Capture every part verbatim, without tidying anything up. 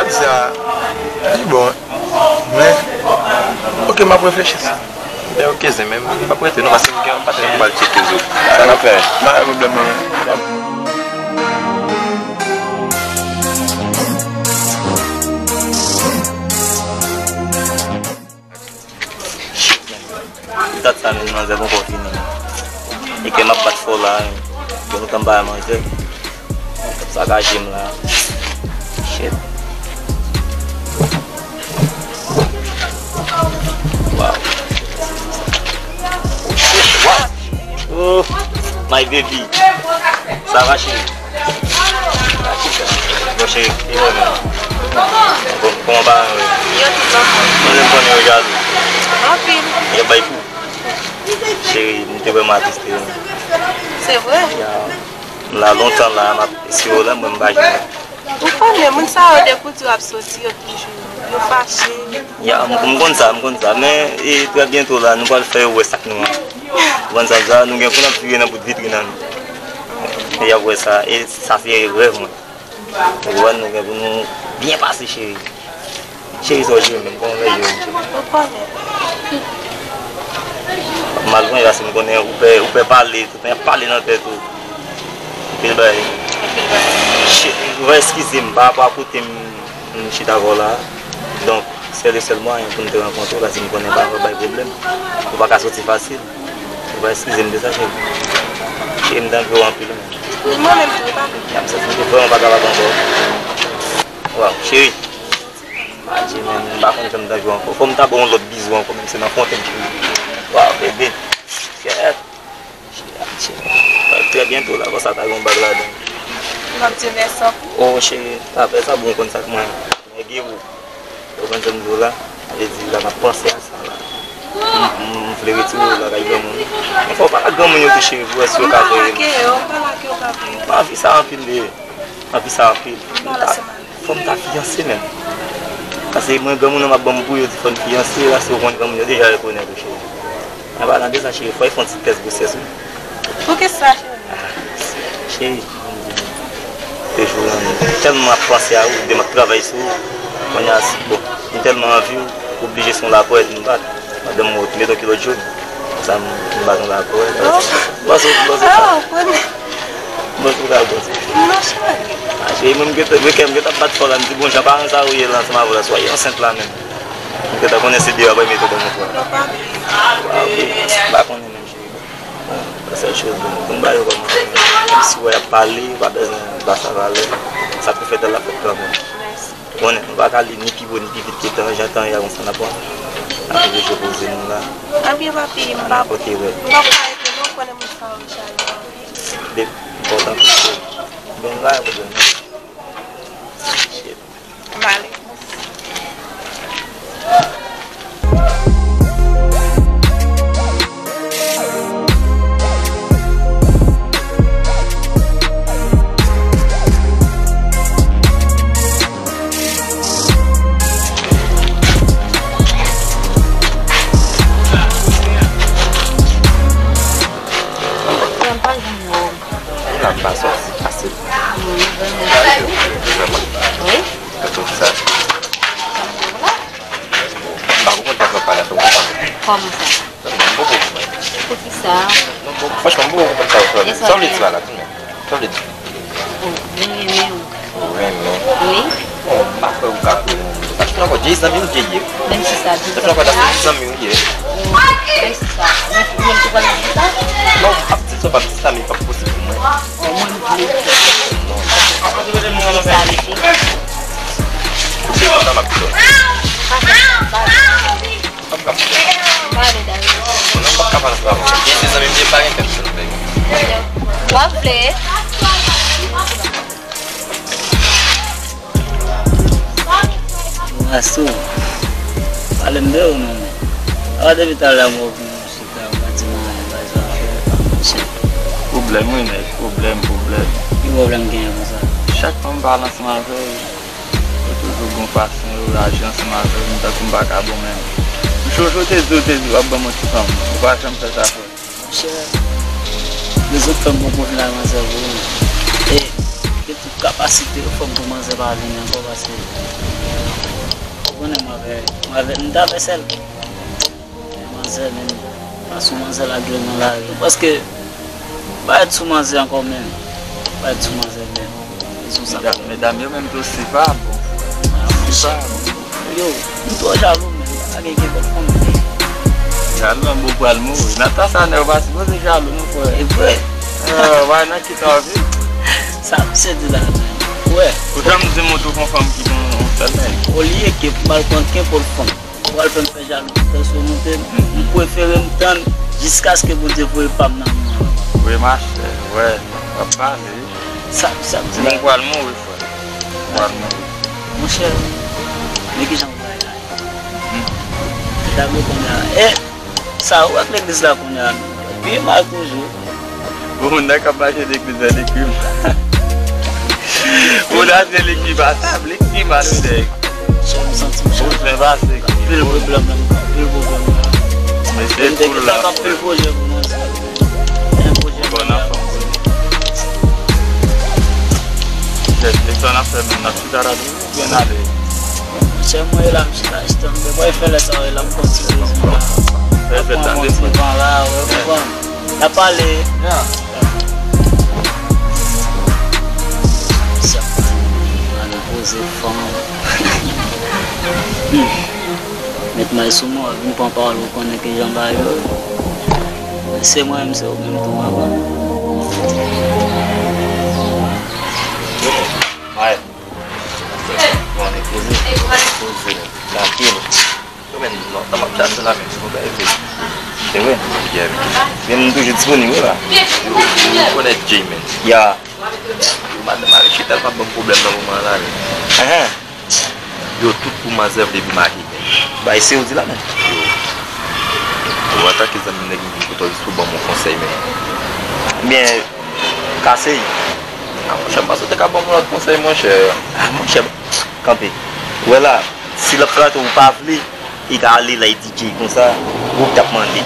Sa, li bon, men, ok, m ap reflechi. Men ok, zen, men m ap rete non, paske m gen yon patnè m pral tcheke zo. Sa n ap fè? Pa gen pwoblèm non, men. Dat sa menm, manzè poko fini menm. E ke m ap bat fò la, menm. Yo kontan m pa manzè. Sa ka jim la. Shit. Wow. Oh, my baby. Sa va, cheri? Bon, cheri, ki lè menm? Bon, kòman paran yo ye? Yo tout anfòm. Mwen menm konnen yo jalou. Anpil. Y ap bay kou. Cheri, m te vrèman atriste wi. Se vre? Ya. M la lontan la, m ap eseye w la, mwen m pa jwenn ou. Ou konnen, moun sa yo, depi w di w ap soti, yo toujou, yo fache. Ya, m, m konn sa, m konn sa. Men, e, trè byento la, nou pral fè yo wè sa k nou an. Ou konn sa, sa, nou gen pou n ap vire nan bout vitrin an. E y ap wè sa, e sa se rèv mwen. Ou konprann, nou gen pou nou byen pase, cheri. Cheri, sa w jere menm, kòman w fè jere menm, cheri? Ou konnen. Mal pran, paske m konnen ou pè, ou pè pale, tout tan y ap pale nan tèt ou. Anpil bagay. Anpil bagay. Shit, ou va eskize m pa rapò a kote m, m chita avè w la. Donk, sèl e sèl mwayen pou n te rankontre w, paske m konnen pa va bay pwoblèm. Ou pa ka soti fasil. Ou va eskize m de sa, cheri. Cheri, m t anvi w anpil, men. Ni mwen menm tou, papa. Ya, m santi m te vrèman pa kapab ankò. Waw, cheri. Adye, men, m pa konn jan m t anvi w ankò. Fò m ta ba w yon lòt bizou ankò, menm se nan fontenn, cheri. Waw, bebe. Kèt. Cheri, adye. Trè byento la, konsa ta gen yon bag ladan. M ap di w mèsi ankò. O, cheri, pa fè sa, bon, w konn sa k mwen. Nèg e ou. Ou konn sa m di w la? Sa vle di la m ap panse a sa la. M, m, m vle retire w lakay granmoun. Men fò w pale ak granmoun yo tou, cheri, pou wè si yo ka voye m. M pa lage yo, m pa lage yo, pa vle. M anvi sa anpil, bebe. M anvi sa anpil. M ta, fò m ta fiyanse menm. Paske mwen, granmoun nan m ap ban m pou yo di fò n fiyanse, la si w konn granmoun yo deja rekonèt ou, cheri. An palan de sa, cheri, fò e fè yon ti tès gwosès, wi. Poukisa, cheri? Ah, cheri, toujou, m tèlman ap panse a ou, de m ap travay sou ou. Kounye a, bon, m tèlman anvi w, oblije se yon laprè m bat. Madanm mwen, ou te mete yon kilòt jòn. Sa m, m bat yon laprè. Oh. Bon, se, bon, se sa. Oh, konnen. Bon, se sa, bon, se. Non, cheri. Ah, cheri, mwen, m gentan, mwen, kè m gentan bat fò la, m di, bon, jan paran sa ou ye la, ansanm avè w la, swa e ansent la menm. M gentan konnen se deyò, apre mete ban mwen fò. Non, pa vre. Ah, wi, m pa konnen menm, cheri. Bon, sèl choz, bon, pou n ba yo kòm, menm si w wè y ap pale, ou pa bezwen ba sa valè. Sa pou fèt la, fèt kanmenm. Mèsi. Ou konnen, nou pa ka li ni pi wo, ni pi vit ke tan, jan tan ye a konsa n ap pran. N ap toujou poze nou la. Anpil papi, m pa, m pa ka rete non, ou konnen moun sa yo chaje anpil. De, enpòtan pou se. Bon, la, pwoblèm nan. Shit. M ale. Frè m pa jwenn ou. Ou la m pa sòti pase. Wi. Vrèman. Wi. Mwen twouve sa. Sa m twouve la? M pa konprann sa w ap pale a, fè m konprann. Kòman sa? Non, m poko konprann. Poukisa? Non, bon, franchman, m poko konprann sa w ap pale. Sa w vle di pa la, kounye a? Sa w vle di? Ou renmen ou. Ou renmen? Wi. Bon, m pa kwè ou ka kwè yon moun. Paske ankò, Jay zanmi w Jay ye. Menm si sa, Jay zanmi w. Menm si sa, ou menm tou pral di sa? Non, m p ap di sa, w p ap di sa, men li p ap posib pou mwen. Bon, mwen, m di w. Non, m p ap di sa. Sa rete. Se konsa m ap di w. Pa fè sa, pa fè sa. M p ap ka. Pa ale, Dayou. Non, m p ap ka pale ansanm avè w. Gen se zanmi m ye, pa gen pèsonn, bèy. W ap vle? Raso, pale m de ou non, men. Awa depi talè m wè w vin chita, ou pa di m anyen, bay zafè, mesye. Pwoblèm, wi, nèg, pwoblèm, pwoblèm. Ki pwoblèm genyen konsa? Chak fwa m pale ansanm avè w, yo toujou gon fason yo aji ansanm avè m, tankou m pa ka bon menm. Jojo te di w, te di w ap ban m yon ti fanm. Ou pa janm fè sa, frè. Monchè, lezòt fanm poko vin ak manzè vre non. E, gen tout kapasite yo, fanm pou manzè pa vini ankò, paske Konnen mwen avè, mwen avè, m t avè sèl. Men manzè, men, pa sou manzè l ap jwe nan lari. Paske, pa ret sou manzè ankò, men. Pa ret sou manzè, men. Se sou sa. Medam, medam yo menm tou, se pa bon. Se pa bon. Yo, m twò jalou, men. Pa gen kenpòt fanm. Jalou an bon pral mouri. Nan tan sa, nèg yo pa sipoze jalou, non, frè. E vre. Ah, w a nan ki tan w viv? Sa misye di la, men. Wè. Ou janm di m ou twouve yon fanm ki gen yon sèl nèg? Olye ke m al pran kenpòt fanm pou al fè m fè jalou, pou tansyon monte m, m prefere m tann jiskaske Bondye voye pa m nan men an. Wi, machè, wè, w ap pale. Sa, sa, sa. Bon, ou pral mouri, frè. Ou pral mouri. Monchè, men kijan w bay la. Hmm. Tablo kounye a. E, sa, ou wè k legliz la kounye a, pi mal toujou. Bon, moun nan k ap mache legliz la, li pi mal. Ou la, se li ki mal, li ki mal, ou nèg. Ou zen pase. Anpil pwoblèm la, anpil pwoblèm la. Mesye, koul la. Anpil pwojè pou mwen, sa. Bon, nan fòm. Kèt, e sa n ap fè menm, n ap chita la toujou, oubyen n ale? Chè mwen e la, m chita, chita, m te kwè fè lè sa, e la, m kontinye. Fè fè tande, frè. Pran yon ti van la, wè, ou konprann? N ap pale. Ya. Sa, pa nan poze fanm. Hmm. Met may sou mwen, w ap vin pran pawòl, ou konnen kijan bagay yo ye. Men se mwen menm, se ou menm tou, m ap pran. May. Bon, e poze. Poze. Trankil. Yo, men, lontan m ap chache w la, men, se konsa e vre. Se vre? Yeah, men. Men m toujou disponib, wi, la. Yo, ou konèt Jay, men. Ya. Yo, madanm Marie Chita pa ban m pwoblèm nan moman an la, men. Ahan. Yo, tout kou manzè vle vin make, men. Bay se ou di la, men. Yo. Yo, antanke zanmi nèg, m vin kote w jis pou ban m yon konsèy, men. Ebyen, kase. A, monchè, m panse w te ka ban m yon lòt konsèy, monchè. A, monchè, kanpe. Ou wè la, si l ap frate ou pa vle, li ka ale la, li di Jay konsa, ou t ap mande.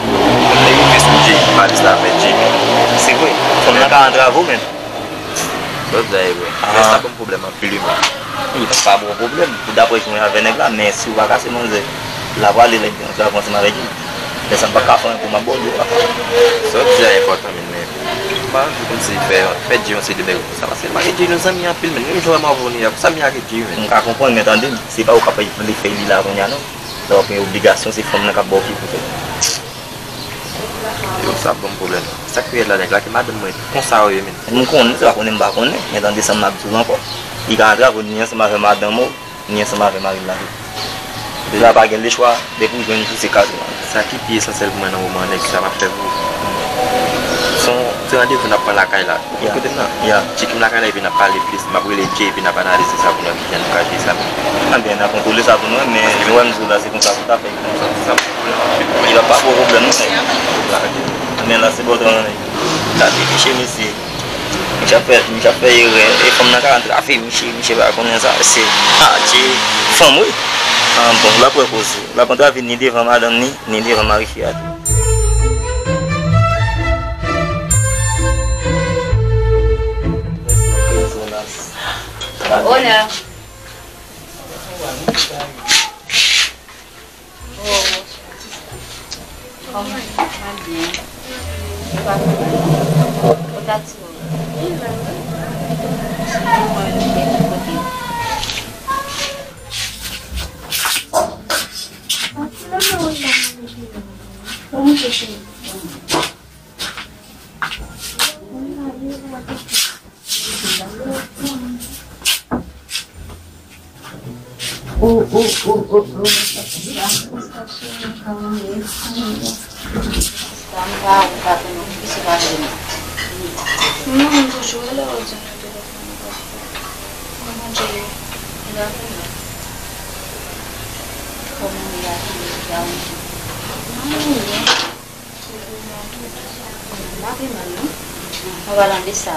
Men ou vle sou Jay, malis la avè Jay, men. Se vre, fanm nan ka antrave w, men. Sa w di a e vre. Ah. Men sa ban m pwoblèm anpil, wi, men. Li pa ba w pwoblèm. Pou daprè jan w avè nèg la, men si w pa kase manzè, l ap ale la, l ap antre ansanm avèk li. Lè sa m pa ka fè anyen pou m ap bòde w, papa. Sa w di a enpòtan, men, men m pa anvi kòmsi fè, fè Jay yon seri de nèg konsa, paske m ak Jay nou zanmi anpil, men menm jan w wè m avè w nou ye a, konsa m ye ak Jay, men. M ka konprann, men tande m, se pa ou k ap vle fè li la kounye a, non. Sa w ap gen obligasyon, se fanm nan k ap ba w ki pou fè. Yo, sa ap ban m pwoblèm. Sa k pi rèd la, nèg la, ke madanm mwen konsa yo ye, men. M konnen, se pa konnen m pa konnen, men tande sa m ap di w ankò. Li ka antrave w ni ansanm avè madanm ou, ni ansanm avè mari l la tou. Deja pa gen lechwa, depi w jwenn tou se kase. Sa ki pi esansyèl pou mwen nan moman an, nèg sa m ap fè pou ou. Se yon ti randevou n ap pran lakay la. Ou kote m nan? Ya. Tcheke m lakay la epi n ap pale plis. M ap rele Jay epi n ap analize sa pou n wè kijan nou ka jere sa. Anben, n a kontwole sa pou nou, men nou wè m di w la, se konsa pou ta fè. Konsa, sa pou li pa ba w pwoblèm, non, nèg. Men la, se bò tran, nèg. Gade, miche, mesye. Miche ap fè, miche ap fè erè. E fanm nan ka antrave miche, miche pa konnen sa. Se, adje, fanm, wi. An bon, l ap wè koze. L ap antrave ni devan madanm ni, ni devan mari fi a tou. Hola. Oh, kòman? Mwen byen. Ou pa twò mal. Ou ta twò mal. Mwen byen, kote? Oh, oh, oh, oh, oh. Non, mwen toujou la, ou di nou telefòn nan pòch mwen. Kòman Jay ye? Li la vini? Kòman li la vini? Li la vini? Non, li byen. Li pa gen mal, non. An palan de sa,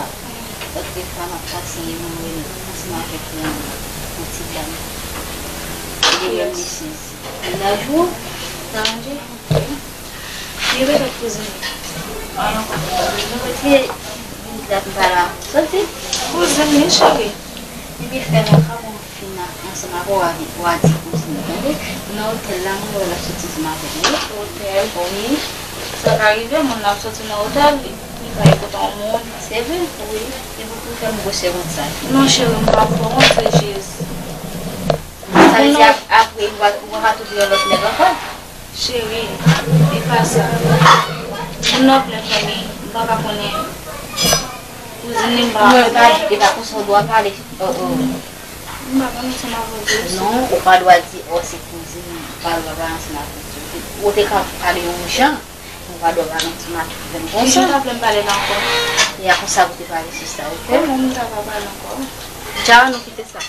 lòt de fwa m ap pase, mwen wè l ansanm avèk yon, yon ti dam. Li menm li sezi. Li la jou? Sa ranje? Ok. Li rete kouzin li. Alò, kote? Li la m pa la. Soti? Kouzin li, cheri. Li te fè la, kòman? Fina, Ansanm avè w, w a di kouzin ou, tande? Nan otèl la, mwen wè l ap soti ansanm avè l, wi. Otèl? Wi. Sa ka rive, moun nan ap soti nan otèl, li, li ka ye kote yon moun. Se vre? Wi. E pou, pou fè m gwosè konsa. Non, cheri, m pa fè w wont, se jis. Sa vle di ap-, apre, ou va, ou va ka twouve yon lòt nèg ankò? Cheri, e pa sa. Moun nan plen fanmi, m pa ka konnen kouzin li, m pa. Mwen pa, e pa konsa w dwe pale. Oh, oh. M pa pale ansanm avè w tou. Non, ou pa dwe di, oh, se kouzin, ou pa dwe pale ansanm avè l tou. Ou te ka pale yon jan, ou pa dwe pale ansanm avè l konsa. Kijan w ta vle m pale la ankò? E a konsa pou te pale sista, ok? Kòman m ta va pale ankò? Dja, nou kite sa.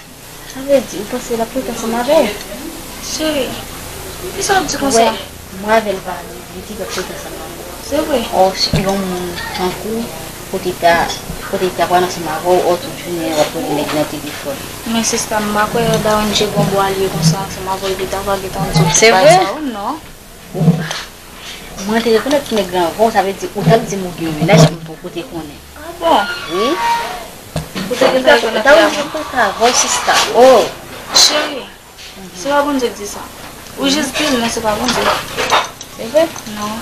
Sa vle di, ou panse l ap rete ansanm avè w? Cheri, kisa w ap di konsa? Wè, mwen avè l pale, li di l ap rete ansanm avè w. Se vre? Ò, si yon moun tankou, kote ta, kote ta pral ansanm avè w, ò, tout jounen w ap rele nèg nan telefòn. Men sista, m pa kwè Darendje gon bwa l ye konsa ansanm avè w, epi ta va gentan di w tout bagay sa yo, non. Mwen te rekonèt ti nèg lan avan w, sa vle di ou t ap di m ou gen yon mennaj, m poko te konnen. Ah bon? Wi. Ou te gentan rekonèt li avan? Ou t ap di konsa avan w, sista. Oh! Cheri, se pa Bondye k di sa. Ou jis di l, men se pa Bondye. Se vre? Non.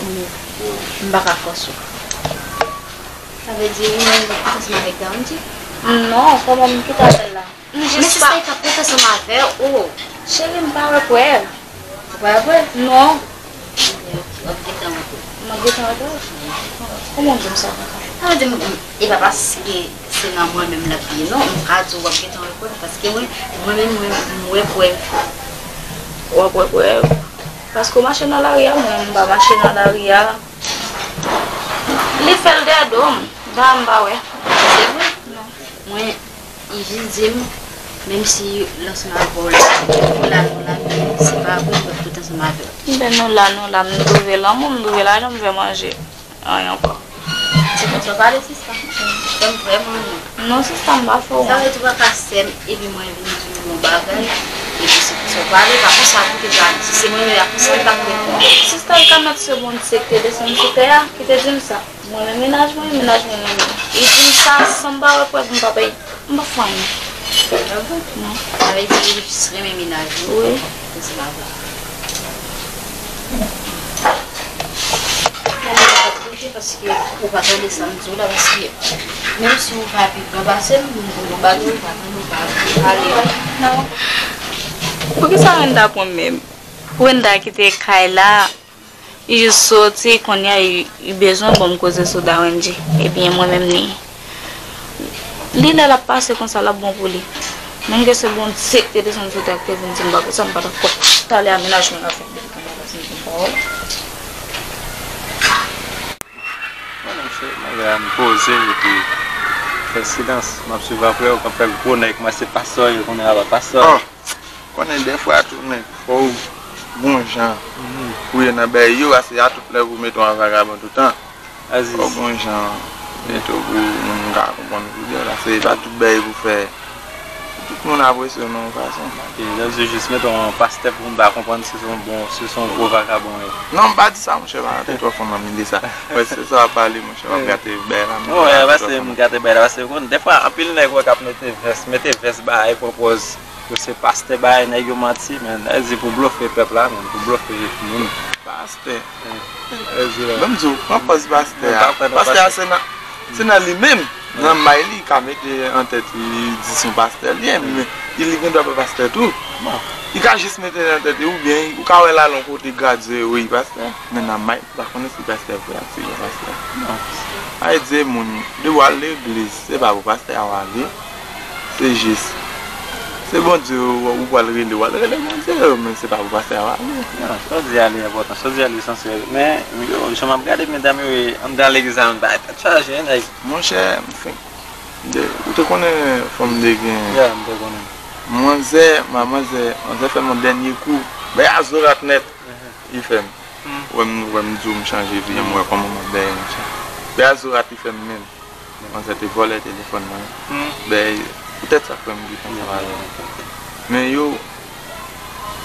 M pa ka fòse w. Sa vle di ou menm w ap kite ansanm avèk Darendje? Non, kòman m kite avè l la? M jis pa. Men sista, li t ap rete ansanm avè w. Cheri, m pa wè kwè. Ou pa wè kwè? Non. W ap gentan wè kwè. M ap gentan wè kwè? Kòman w di m sa konsa? Sa vle di, m, m, e pa paske se nan mwen menm l ap ye, non. M ka di w w ap gentan wè kwè, paske mwen, mwen menm, mwen, m wè kwè. W ap wè kwè? Paske w mache nan lari a, mwen, m pa mache nan lari a. Li fè l dèyè do m. Da m pa wè. Se vre? Non. Mwen, li jis di m, menm si l ansanm avè w la, nou la, nou la, men se pa vre, l ap tout ansanm avè w. Enben, nou la, nou la, m twouve lanmou, m twouve lajan, m fè manje. Anyen ankò. Se konsa w pale, sista? Fè m vrèman non. Non, sista, m pa fè w. Sa vle di w pa ka sè m, epi mwen vin di w yon bagay, epi se konsa w pale, pa konsa pou te pale. Si se mwen, pa konsa l t ap reponn. Sista, l ka mèt se Bondye k te desann sou tè a, ki te di m sa. Mwen renmen mennaj mwen, mennaj mwen renmen m. Li di m sa san m pa wè prèv, m pa bay, m pa fè anyen. Ah bon? Non. Sa vle di li jis renmen mennaj li? Wi. Konsa m ap di. Mwen pa ka koute paske ou pa tande sa m di w la, paske menm si ou pa pi gran pase m, m di w yon bagay, ou pa tande, ou pa pale. Non. Poukisa Wenda pran m menm? Wenda kite kay la. Li jis soti, kounye a li, li bezwen ban m koze sou Darendje. Ebyen, mwen menm li, li lè l ap pase konsa, l ap bon pou li. Menm ke se Bondye k te desann sou tè a k te vin di m bagay sa, m pa t ap kwè. Talè a mennaj mwen ap fè m bèl konba pase m di m pa wè. Mwen menm se malgre a m poze epi fè silans. M ap swiv apre yo, k ap fè gwo nèg, mwen se pastè yo, kounye a pa pastè. Konnen dèfwa tou nèg fò w gon jan pou ye nan bèy yo, paske a tout lè pou mete w an vagabon toutan. Fò w gon jan mete w pou moun ka konprann ou byen, paske e pa tout bèy pou fè. Tout moun apresye w nan yon fason. Ok, sa vle di jis mete w an pastè pou moun pa konprann si se yon bon, si se yon gwo vagabon w ye. Non, m pa di sa, monchè, pa rantre twò fon nan milye sa. Wè, se sa w ap pale, monchè, w ap gate bèy la, monchè. Non, pa rantre twò fon nan milye. Paske m gate bèy la, paske w konn, dèfwa, anpil nèg wè k ap mete vès, mete vès bagay, pran pòz. Yo se pastè bagay nèg yo manti, men, sa vle di pou blofe pèp la, men, pou blofe moun. Pastè. Ban m di w, pran pòz pastè a. Pastè a se nan, se nan li menm, nan may li, ka mete an tèt li, li di se yon pastè li ye, men li gen dwa pa pastè tou. Li ka jis mete nan tèt li, oubyen ou ka wè l al yon kote gradye, wi, pastè, men nan may li pa konnen si pastè vre ak si li pa pastè. Sa vle di moun, depi w al legliz, se pa pou pastè a w ale. Se jis. Se Bondye ou, ou pral rele, w al rele Bondye, men se pa pou pastè a w ale. Non, sa w di a li enpòtan, sa w di a li esansyèl. Men, yo, jan m ap gade medam yo ye anndan legliz la, m bay tèt chaje, nèg. Monchè, m fenk, de, ou te konnen fanm de gen. Ya, m te konnen. Manzè, ma manzè, manzè fè m yon dènye kou. Bay a zorat nèt. Li fè m. Wè m, wè m di w m chanje vi an, m wè kòman m ap bèy, monchè. Bay a zorat li fè m menm. Manzè te vòlè telefòn mwen. Bèy, poutèt sa k fè m di konsa, pa vre. Men yo,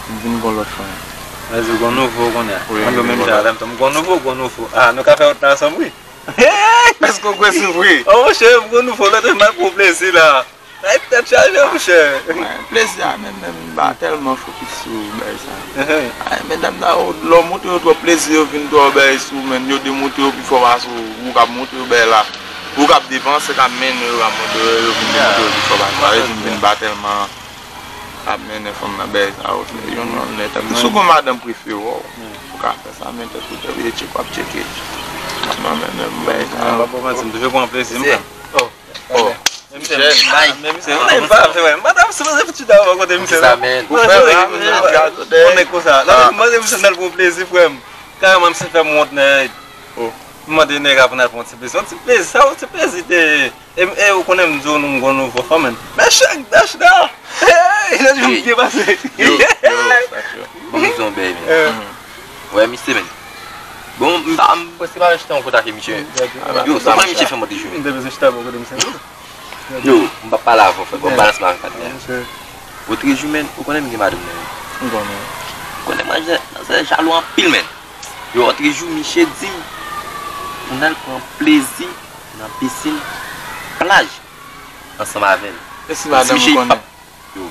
m vin gon lòt fanm. Sa vle di gon nouvo kounye a. Wi, m vin gon lòt. Mwen menm jan avè m tou. M gon nouvo, gon nouvo. Ah, nou ka fè wout la ansanm, wi. Èske w kwè se vre? Oh, monchè, m gon nouvo, lòt m ap pran plezi la. Ay, tèt chaje, monchè. Mwen, plezi a menm, menm, m pa tèlman fokis sou bagay sa. Ay, medam sa yo, lè w montre yo twòp plezi, yo vin twò bagay sou ou, menn, yo demontre yo pi fò pase w, ou k ap montre yo bagay la. Ou k ap depanse, k ap mennen yo, k ap montre yo, yo vin demontre yo pi fò pase w. Sa vle di m vin pa tèlman ap mennen fanm nan bagay sa yo, se yon nonm nèt. Tankou si w gon madanm prefere w, ou ka fè sa, men tèt ou tèt, e tcheke w ap tcheke. Mwen menm, menm bagay sa yo. Mwen pa pou manti, m toujou pran plezi m, frè m. Oh. Oh. Men misye, men misye, mwen pa vle, wè. Madanm sipoze fouti dakò kote misye, non? Ou fè la, men, ou fè la. Yon nèg konsa. Nan, mwen se misye nan pou plezi, frè m. Kareman, misye fè m wont, nèg. Oh. M mande nèg la pou n al fè yon ti plezi. Yon ti plezi, sa yon ti plezi te ye. E, e, ou konnen m di w nou m gon nouvo fanm, men. Men chèk dèch la. Hey, lòt jou m byen pase. Yo, yo, sa yo. Bon, m di yon bèy, men. Wè, misye, men. Bon, m pa, m prèske pa jete yon kontak misye. Yo, sa mwen misye fè m ote jou. M te bezwen chita bò kote misye tou. Yo, m p ap pale avè w, frè. Bon, balans m avè patnè. Otrejou, men, ou konnen m gen madanm nan, men. M konnen. Ou konnen manzè, manzè jalou anpil, men. Yo, otrejou, misye di m pou n al pran plezi nan pisin plaj ansanm avè l. E si madanm ou konnen? Yo.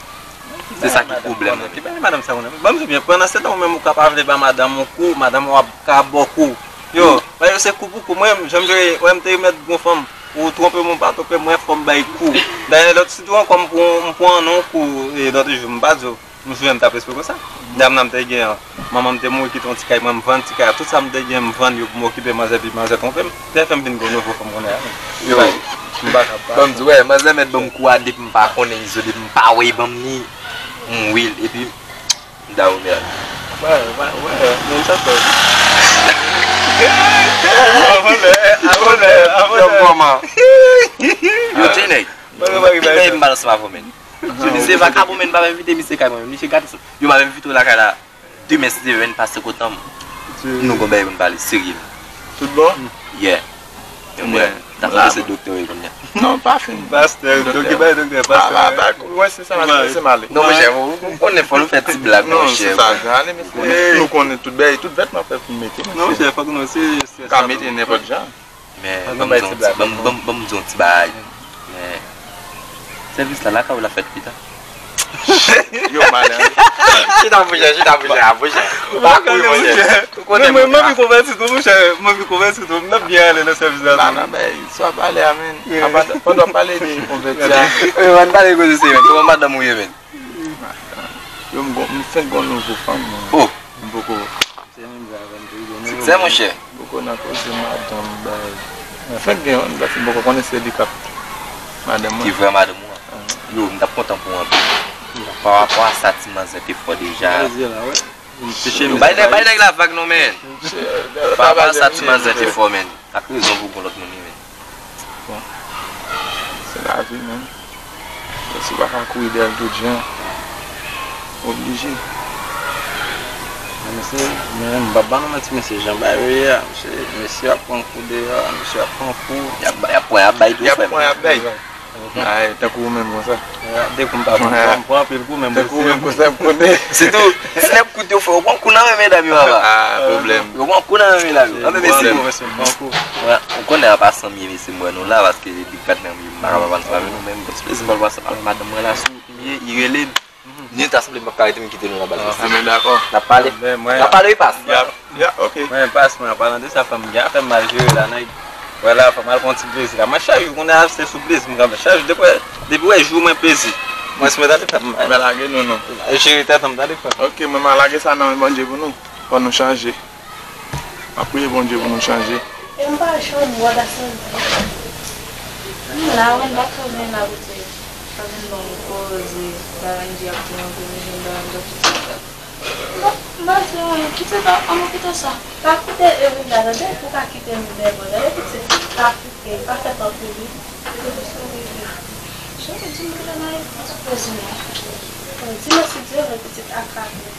Se sa ki pwoblèm nan. Ki bagay madanm sa konnen? Ban m di w byen, pandan se tan ou menm ou ka pa vle ba madanm ou kou, madanm ou ap ka ba w kou. Yo, bagay yo se kou pou kou. Mwen, jan m te wè m te remèt gon fanm, ou twonpe m, ou pa twonpe m, mwen fò m bay kou. Dayè, lòt sitou ankò, m pran, m pran non kou, e, lòt jou, m pa di w, m jwe m t ap respè konsa. Dam nan m te gen an. Manman m te mouri, kite yon ti kay, mwen m vann ti kay la. Tout sa m te gen, m vann yo pou m okipe manzè, epi manzè twonpe m. Te fè m vin gon nouvo fanm kounye a. Yo. M pa ka pa. Ban m di w, wè, manzè mèt ban m kou a depi m pa konnen izo, depi m pa wè l ban m ni, m wi l, epi m ta remèt. Wè, wè, wè, men sa fè. Avanlè, avanlè, avanlè. Yo, ti nèg. Mwen remake bagay sa. M pa ansanm avè w, men. Misye vakabon, men, m pa envite misye kay mwen. Misye gate sou. Yo, m ap envite w lakay la. Demen, si Dye vle, n pase kote m. Nou gon bagay pou n pale, serye. Tout bon? Yeah. Mwen, ta fè se doktè wi kounye a. Non, pa fin. Pastè, doktè, bay doktè, pastè. Wè, se sa, se mal. Non, monchè, ou konnen fò nou fè ti blag, monchè. Non, se sa, jan ale, mesye. Nou konnen tout bagay, tout vèt m ap fè pou m mete, mesye. Non, monchè, fòk nou, se, se ka mete nenpòt jan. Men, ban m di yon ti, ban m, ban m, ban m di yon ti bagay. Men, sèvis la, lakay ou l ap fèt pita. Yo, malè. Chita, monchè, chita, monchè, monchè. Ou pa kouri, monchè. Ou konnen, monchè. Mwen, mwen, mwen, konvèti tou, monchè. Mwen, konvèti tou. M ap byen ale nan sèvis la. Nan, nan, men, sa w ap pale a, men. Pandan w ap pale de konvèti a. Wi, w ap pale koze serye, men. Kòman madanm ou ye, men? Yo, m gon, m fenk gon nouvo fanm, men. Oh. M poko. Se menm jan avè m tou, wi, bon, siksè, monchè. Poko nan koze madanm bay. Fèk gen yon, m poko konnen se li k ap madanm mwen. Ki vrè madanm ou an? Yo, m t ap kontan pou ou anpil. Pa rapò a sa ti manzè te fè w deja. Yo, bay nèg, bay nèg la vag non, men. Pa rapò a sa ti manzè te fè w, men. Ak rezon pou gon lòt moun, wi, men. Bon, se lavi, men. Mesye pa ka kouri dèyè l tout jan. Oblije. Men mesye, men m p ap ba nou manti, mesye, jan bagay yo ye a, mesye, mesye ap pran kou deyò, mesye ap pran kou. Y ap, y ap pran, y ap bay tou, frè m. Y ap pran, y ap bay. Ay, tankou ou menm konsa. De kou m pa pran, m pran anpil kou, men tankou ou menm konsa, m konnen. Sitou, si nèg koute w, frè, ou pran kou nan men medam yo, papa. Ah, pwoblèm. Ou pran kou nan men medam yo. Anben, mesye. Mesye, m pran kou. Ou konnen a pa san m ye, mesye, m wè nou la, paske li gat nan m, m pa ka pa pran sa avè nou, men m pran ti plezi m pral pase avè madanm mwen la, sou kote m ye, li rele m. Ni ta sanble m p ap ka rete m kite nou la baz. Ah, men dakò. N ap pale. N ap pale, wi, pas. Ya, ya, ok. Mwen, pas, mwen, an palan de sa, fò m gen afè m al jere la, nèg. Wè la, fò m al pran ti plezi la. Mwen, chak jou, konnen a se sou plezi m kanpe. Chak jou, depi, depi wè jou mwen plezi. Mwen, si mwen tande fè m. Mwen lage nou, non. Jere tèt an, m tande fè m. Ok, mwen, mwen lage sa nan men Bondye pou nou. Fò nou chanje. M ap priye Bondye pou nou chanje. E m pa jwenn wòd a sèvi. M la, wè, m pa twò byen la pou di. Pa vin ban m koze, bagay di ap di anpil, m jwenn bagay m t ap di. M pa di anyen, kite sa, an nou kite sa. Pa kite Erika, tande, pou ka kite m dèyè bò. Tande, pitit, pa kite, pa fè tan kouri. Kite m sou Erika. Jodi m vle nan yon ti plezi, non. Dimanch, si Dye vle, pitit, a kat è.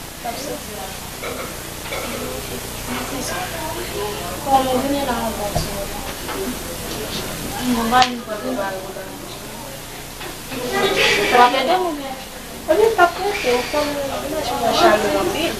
Kòman w vini la yon bon ti moman? Mwen pa vin pou prepare pou dòmi. W ap ede m oubyen? Ebyen, m p ap rete, ou konnen, imajine w chalè anpil.